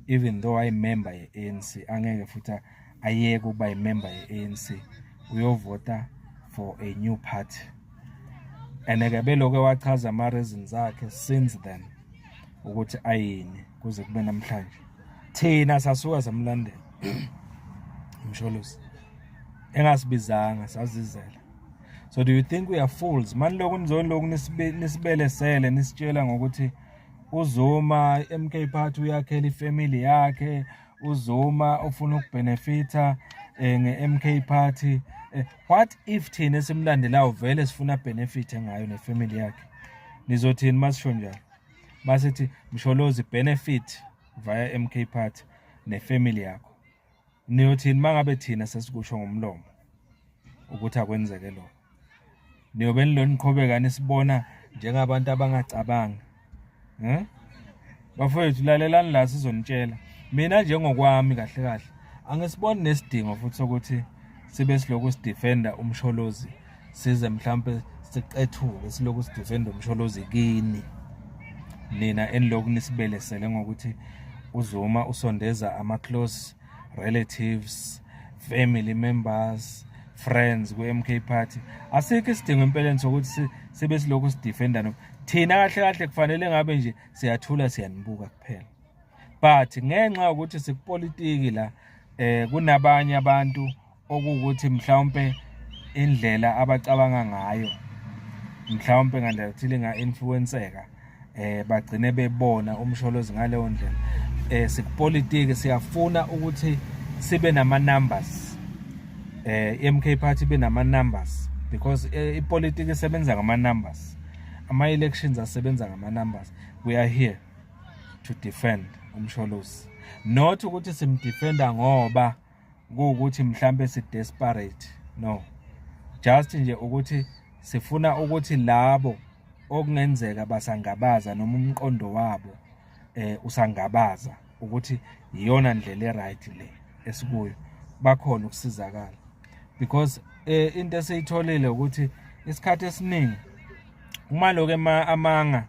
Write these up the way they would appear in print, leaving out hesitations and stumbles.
Even though ayimember ye-ANC, angeke futhi ayeke ukuba yimember ye-ANC, uyovota for a new party. And-ke belokhu wachaza ama-reasons akhe since then ukuthi ayini kuze kube namhlanje. Thina sasuka samlandela uMsholozi engasibizanga, sazizela. So do you think we are fools? Mani lokhu nizoloku nisibelesele, nisitshela ngokuthi uZuma, MK Party, uyakhela ifamily yakhe, uZuma ufuna ukubenefita nge-MK Party. What if thina esimlandelayo vele sifuna benefit ngayo nefamily yakhe? Nizothini masisho njalo, masithi Msholozi, benefit via MK Party nefamily yakho? Niyothini mangabe thina sesikusho ngomlomo ukuthi akwenzeke lokho? Niyobe niloniqhubeka nisibona njengabantu abangacabangi? Bafowethu, lalelani la, sizonitshela. Mina njengokwami, kahle kahle, angisiboni nesidingo futhi sokuthi sibe siloku sidefenda uMsholozi, size mhlambe siqethuke siloku sidefenda uMsholozi kini nina eniloku nisibelesele ngokuthi uZuma usondeza ama-close relatives, family members, friends ku-MK Party. Asikho isidingo empeleni sokuthi sibe silokhu sidefenda. No, thina kahle kahle kufanele ngabe nje siyathula, siyanibuka kuphela, but ngenxa yokuthi sikupolitiki la, kunabanye abantu okuwukuthi mhlawumbe indlela abacabanga ngayo mhlawumbe ngandlela thile inga-influenceka, bagcine bebona uMsholozi ngaleyo ndlela. Sikupolitiki, siyafuna ukuthi sibe nama numbers, MK Party ibe nama numbers, because ipolitiki isebenza ngama numbers, ama elections asebenza ngama numbers. We are here to defend uMsholozi, not ukuthi simdefenda ngoba kuwukuthi mhlambe si desperate, no, just nje ukuthi sifuna ukuthi labo okungenzeka basangabaza noma umqondo wabo usangabaza ukuthi iyona ndlela eright le esikuyo, bakhona ukusizakala, because into esiyitholile ukuthi isikhathi esiningi uma lokho amanga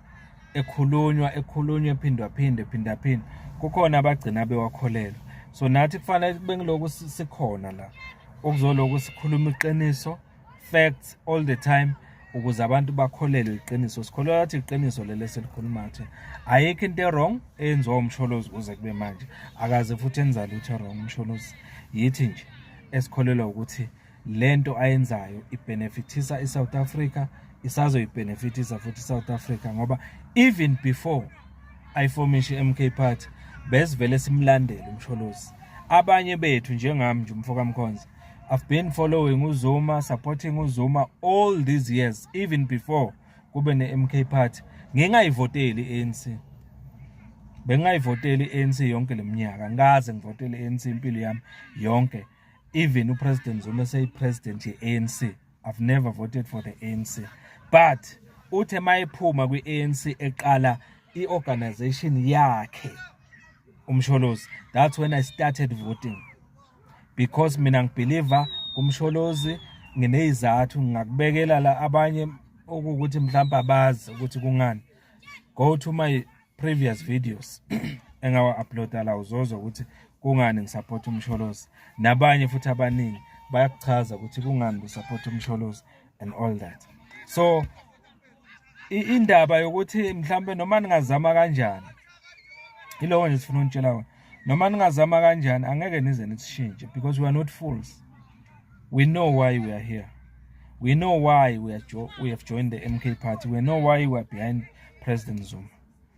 ekhulunywa, ekhulunywa, ephindwa phinde, phinda phinda, kukhona abagcina bewakholelwa. So nathi kufanele kube ngiloku sikhona la okuzoloku sikhuluma iqiniso, facts all the time, ukuze abantu bakholelwe iqiniso. Sikholelwa ukuthi iqiniso leli esilikhulumayo thina. Ayikho into e-wrong eyenziwa uMsholozi kuze kube manje, akaze futhi enza lutho wrong uMsholozi. Yithi nje esikholelwa ukuthi lento ayenzayo ibenefitisa iSouth Africa, isazoyibenefitisa futhi iSouth Africa, ngoba even before ayifomishe i-MK Party besivele simlandele uMsholozi. Abanye bethu, njengami nje, umfoka Mkhonza, I've been following uZuma, supporting uZuma all these years, even before kube ne-MK Party. Ngingayivoteli i-ANC, bengingayivoteli i-ANC yonke leminyaka, ngikaze ngivotele i-ANC impilo yami yonke. Even uPresident Zuma eseyi-president ye-ANC, I've never voted for the ANC, but uthe mayephuma kwi-ANC eqala i-organization yakhe uMsholozi, that's when I started voting, because mina ngibelieve kuMsholozi. Nginezizathu, ngingakubekela la, abanye okuwukuthi mhlawumbe abazi ukuthi kungani. Go to my previous videos engawa-uploada la, uzozwa ukuthi kungani ngisupport uMsholozi, nabanye futhi abaningi bayakuchaza ukuthi kungani besupport uMsholozi and all that. So indaba yokuthi mhlambe noma ningazama kanjani, iloko nje sifuna ukunitshela wona, noma ningazama kanjani angeke nize nisishintshe, because we are not fools. We know why we are here, we know why we have joined the MK Party, we know why we are behind President Zuma,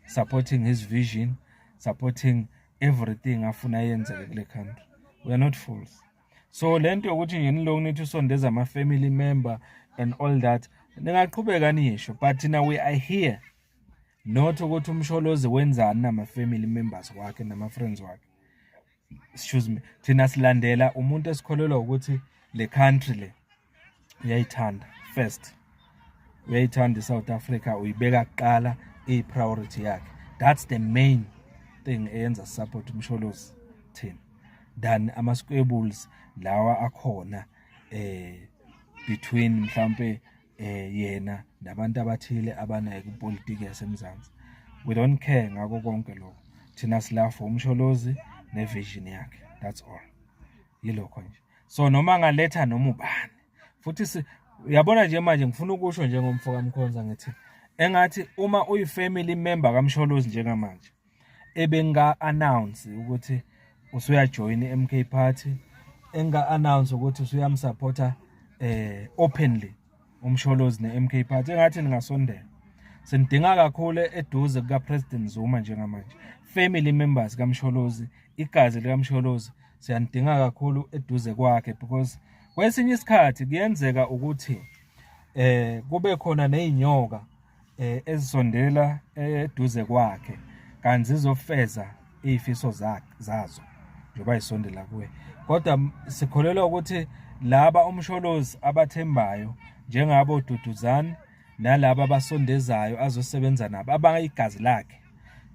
supporting his vision, supporting everything afuna yenzeke kule country. We are not fools. So lento yokuthi nje niloku nithi usondeza ama-family member and all that, ningaqhubeka nisho, but thina we are here not ukuthi uMsholozi wenzani nama-family members wakhe nama-friends wakhe, excuse me. Thina silandela umuntu esikholelwa ukuthi le country le uyayithanda first, uyayithanda iSouth Africa, uyibeka kuqala, iyi-priority yakhe. That's the main thing eyenza support uMsholozi thina than ama-squabbles lawa akhona between mhlambe yena nabantu abathile abanayo kupolitiki yaseMzansi. We don't care ngako konke lokho. Thina sila for uMsholozi nevision yakhe, that's all, yilokho nje. So noma angaletha noma ubani futhi, uyabona nje manje ngifuna ukusho njengomfo kaMkhonza ngithi engathi uma uyi-family member kaMsholozi njengamanje ebenga-announce ukuthi usuyajoyina i-MK Party, enga-announce ukuthi usuyamsupporta openly uMsholozi ne-MK Party, engathi ningasondela. Sinidinga kakhulu eduze kuka-President Zuma njengamanje. Family members kaMsholozi, igazi likaMsholozi, siyanidinga kakhulu eduze kwakhe, because kwesinye isikhathi kuyenzeka ukuthi kube khona nezinyoka ezisondela eduze kwakhe kanti zizofeza izifiso zakhe zazo njengoba isondela kuye. Kodwa sikholelwa ukuthi laba uMsholozi abathembayo, njengabo Duduzane nalaba abasondezayo azosebenza nabo abangayigazi lakhe,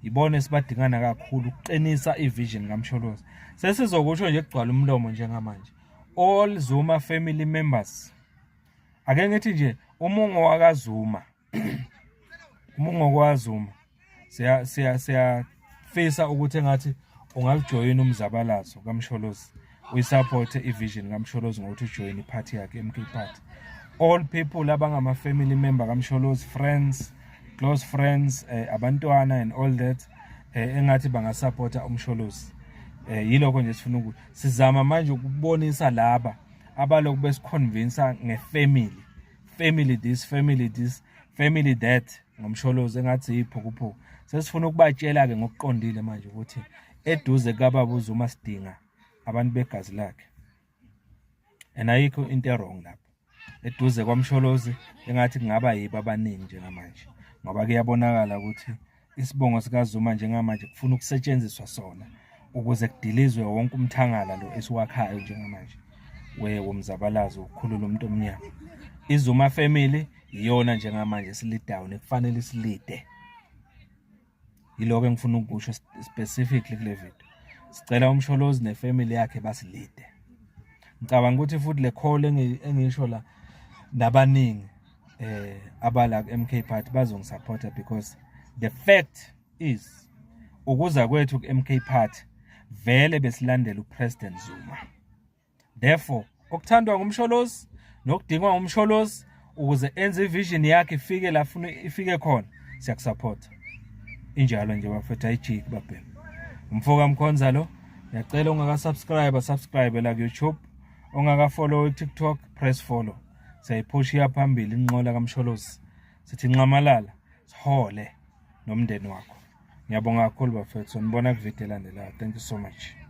ibona esibadingana kakhulu ukuqinisa ivision kaMsholozi. Sesizokusho nje kugcwala umlomo njengamanje, all Zuma family members, ake ngithi nje umungo wakaZuma, umungo kwaZuma, siya siya siyafisa ukuthi engathi ungalijoyina umzabalazo kaMsholozi, uyisupport ivision kaMsholozi ngokuthi ujoyine iphathi yakhe, MK Party. All people abangama family member kaMsholozi, friends, close friends, abantwana and all that, engathi bangasupporta uMsholozi. Yilokho nje sifuna ukuthi sizama manje ukubonisa laba abaloku besiconvince ngefamily, family this, family this, family that ngoMsholozi, engathi yiphukuphuku. Sesifuna ukubatshela ke ngokuqondile manje ukuthi eduze kababa uZuma sidinga abantu begazi lakhe, and ayikho into e-wrong lapho. Eduze kwaMsholozi engathi kungaba yibo abaningi njengamanje, ngoba kuyabonakala ukuthi isibongo sikaZuma njengamanje kufuna ukusetshenziswa sona ukuze kudilizwe wonke umthangala lo esiwakhayo njengamanje womzabalazo ukukhulula umuntu omnyama. IZuma family iyona njengamanje silidayo nekufanele silide. Yiloko engifuna ukusho specifically kule video. Sicela uMsholozi nefamily yakhe basilide. Ngicabanga ukuthi futhi le call engisho la, nabaningi abala ku MK Party bazongisupporta, because the fact is ukuza kwethu ku MK Party vele besilandela uPresident Zuma. Therefore okuthandwa nguMsholozi nokudingwa nguMsholozi ukuze enze ivision yakhe ifike la funa ifike khona, siyakusupport. Injalo nje bafethu, ayijiki babhema. Umfoka Mkhonza lo. Ngiyacela ongaka subscribe, subscribe la ku YouTube, ongaka follow TikTok, press follow. Siyayiphusha phambili inqola kaMsholozi, sithi nxamalala sihole nomndeni wakho. Ngiyabonga kakhulu bafethu, sonibona kuvideo elandelayo. Thank you so much.